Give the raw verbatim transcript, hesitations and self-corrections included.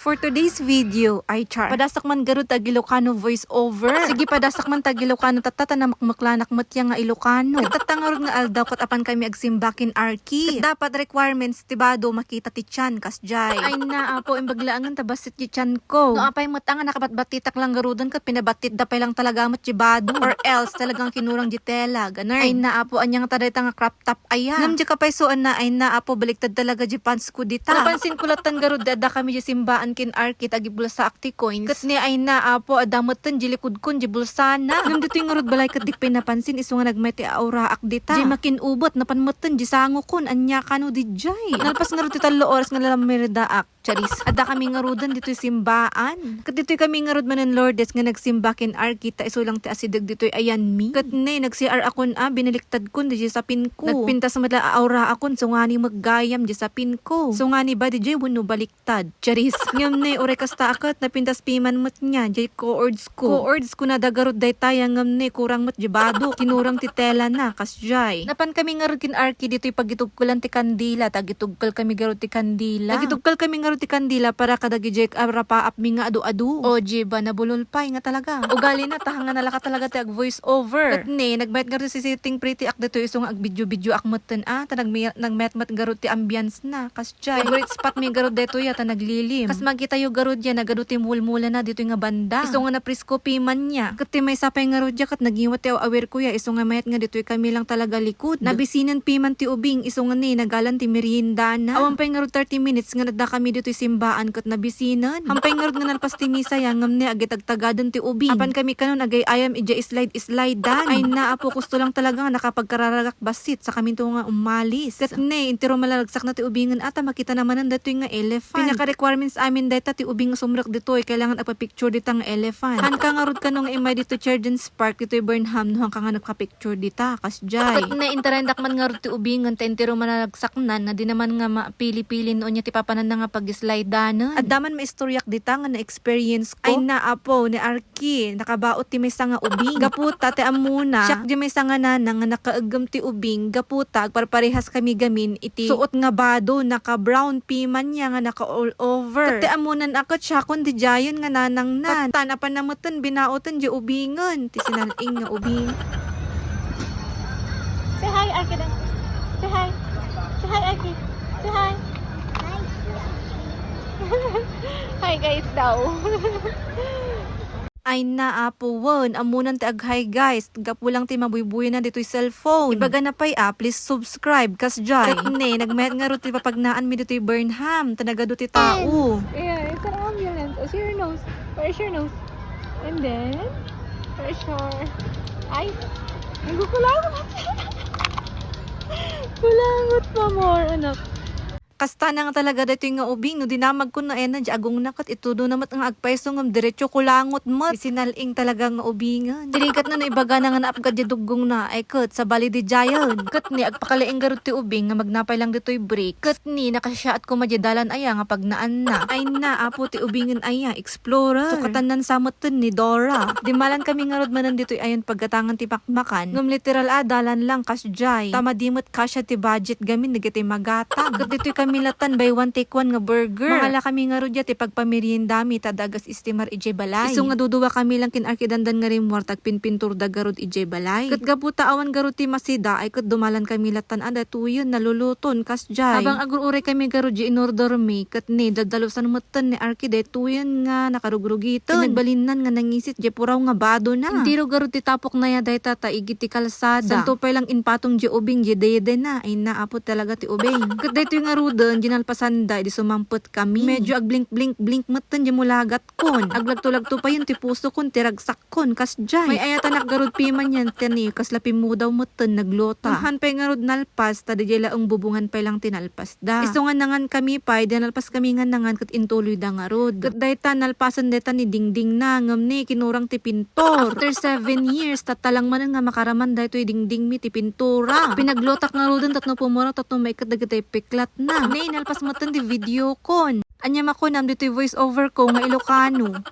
For today's video, ay char. Padasak man garud ta ag-Ilocano voice over. Sige, padasak man ta ag-Ilocano tatta ta namakmaklanak met ya nga Ilocano. Ket tatta ngarud nga aldaw ket apan kami agsimba ken Arky. Ket dapat requirements ti bado makita ti tian, kasdiay. Ay na, apo, imbag laengen ta bassit ti tianko. No apay met a nga nakabatbattitak lang garuden ket pinabattitda pay lang talaga met ti bado. Or else, talagang kinurang ti tela, ganer. Ay na, apo, ania ngata dayta nga crop top aya. Ngem diak pay suanna, ay na, apo, baliktad talaga ti pants ko dita. Napansin ko lattan garud, adda kami ti simbaan ken Arky ta agibulsaak ti coins. Ket ni, ay na, apo, adda metten ti likodkon ti bulsana. Ngem ditoy ngarud balay ket diak pay napansin, isu nga nagmayat ti auraak dita. Diay makin-ubet, napan metten ti sangokon, ania kano diay. Nalpas ngarud ti tallo oras nga nalamerdaak. Charis. Adda kami ngaruden ditoy simbaan. Ket ditoy kami ngarud manen Lourdes nga nagsimba ken Arky ta isu lang ti asideg ditoy ayanmi. Ket ne, nag-C R akon a, binaliktadkon diay sapinko. Nagpintas met la a auraakon, sungani met gayam diay sapinko. Sungani ba diay wenno baliktad? Charis. Ngem ne, uray kasta a ket napintas piman met nia, diay co-ords ko. Co-ords ko nada garud dayta ya ngem ne, kurang met diay bado. Kinurang ti telana, kasdiay. Napan kami ngarud ken Arky ditoy pagitugkelan ti kandila, ta agitugkel kami garud ti kandila. Agitugkel kami ngarud ti kandila para kadagiti a rapaapmi nga adu-adu. O, di ba, nabulol pay nga talaga. Ugalina, ta nga nalaka talaga ti ag-voice over. Ket ne, nagmayat ngarud ti sitting pretty ak ditoy isu nga agvideo-videoak metten a, ta nagmi-, nagmayat met garud ti ambience na, kasdiay. Favorite spot mi garud daytoy a, ta naglilim. Kas makitayo garud ya, nagadu ti mulmulana ditoy nga banda. Isu nga napresko piman nia. Ket ti maysa pay ngarud ya, ket nagiwat ti aw-awirko ya, isu nga mayat nga ditoy kami lang talaga likud. Nabisinen piman ti ubing, isu nga ni, nagalan ti meriendana. Awan pay ngarud thirty minutes nga adda kami ditoy simbaan ket nabisinen. Hampay ngarud nga nalpas ti misa ya, ngem ni, agitagtagaden ti ubing. Apan kami kanon agay-ayam idiay slide-slidean. Ay na, apo, kusto lang talaga nga nakapagkararagak bassit, sakaminto nga umalis. Ket ne, entero malalagsakna ti ubingen a, ta makitana manen daytoy nga elephant. Pinaka-requirements amin dayta ti ubing nga sumrek ditoy, kailangan agpa-picture dita nga elephant. Hanka ngarud kano nga immay ditoy Children's Park ditoy Burnham, no hanka nga nagpa-picture dita, kasdiay. Ket ne, intarayendak man ngarud ti ubingen, ta entero malalagsaknan, na di naman nga mapili-pili no ania ti papananna nga pag-slideanen. Adda man maistoryak dita nga na-experience ko. Ay na, apo, ni Arky, nakabaot ti maysa nga ubing. Gapu ta, ti ammona, siak di maysa nga nanang nga nakaeggem ti ubing. Gapu ta, agparparehas kami gamin iti suot nga bado, naka-brown piman ya nga naka-all over. Ket ti ammonan a ket siakon diayen nga nanangnan. Ket ta, napan na metten binaoten di ubingen. Ti sinal-ing nga ubing. Say hi, Arky, dan. Say hi. Say hi, Arky. Say hi. Hi, guys, daw. Ay na, apo, wen, ammonan ti ag-hi, guys. Gapu lang ti mabuybuy na ditoy cellphone. Ibagana pay a, please subscribe, kasdiay. Ket ne, nagmayat ngarud ti papagnaanmi ditoy Burnham, ta nagadu ti tao. Yeah, it's an ambulance. Oh, see your nose. Where's your nose? And then, where's your eyes? Nagkukulangot. Kulangot pa more, anak. Kasta na nga talaga daytoy nga ubing, no dinamagko na, ay na, di agongna ket itudona met nga agpayso ngem diretso kulangot met. Ti sinal-ing talaga nga ubingen. Diri ket no, no ibagana nga naapgad di duggongna, ay ket, sabali diayen. Ket ni, agpakalaing garud ti ubing nga magnapay lang ditoy break. Ket ni, nakasiaat koma di dalan aya nga pagnaanna. Ay na, apo, ti ubingen aya, explorer. Sukatannan sa metten ni Dora. Dimmalan kami ngarud manen ditoy ayan paggatangan ti pakmakan. Ngem literal a dalan lang, kasdiay. Ta madi met kasia ti budget gamin dagiti magatang. Ket ditoy kami lattan buy one take one nga burger. Mangala kami ngarud ya ti pagpameriendami ta adda gas steamer idiay balay. Isu nga duduakami lang ken Arky dandan nga rimmuar ta agpinpinturda garud idiay balay. Ket gapu ta awan garud ti masida, ay ket dumalankami lattan a daytoyen naluluton, kasdiay. Habang agur-uray kami garud di inordermi, ket ni, daldalusan metten ni Arky daytoyen nga nakarugrugiten. Ket nagbalinnan nga nangisit di puraw nga badona. Entero garud ti tapokna ya dayta ta igid ti kalsada. Santo pay lang impatong di ubing di dedena. Ay na, apo, talaga ti ubing. Ket daytoy ngaruden, di nalpasanda, idi sumampet kami. Medyo agblink-blink-blink metten di mulagat kon. Aglagto-lagto payen ti puso kon ti ragsakkon, kasdiay. May-ayatanak garud piman yan, ti ni, kasla pimmudaw metten naglota. Ngem han pay ngarud nalpas, ta diay laeng bubongan pay lang ti nalpasda. Isu nga nangankami pay, di nalpaskami nga nangan ket intuloyda ngarud. Ket dayta, nalpasen dayta ni dingdingna, ngem ni, kinurang ti pintor. After seven years, tatta lang manen nga makaraman daytoy dingdingmi ti pintura. Pinaglotak ngaruden tapno pumuraw, tapno maiket dagiti piklatna. Ni, nalpas metten ti video kon. Ania makunam ditoy voice over ko nga Ilocano?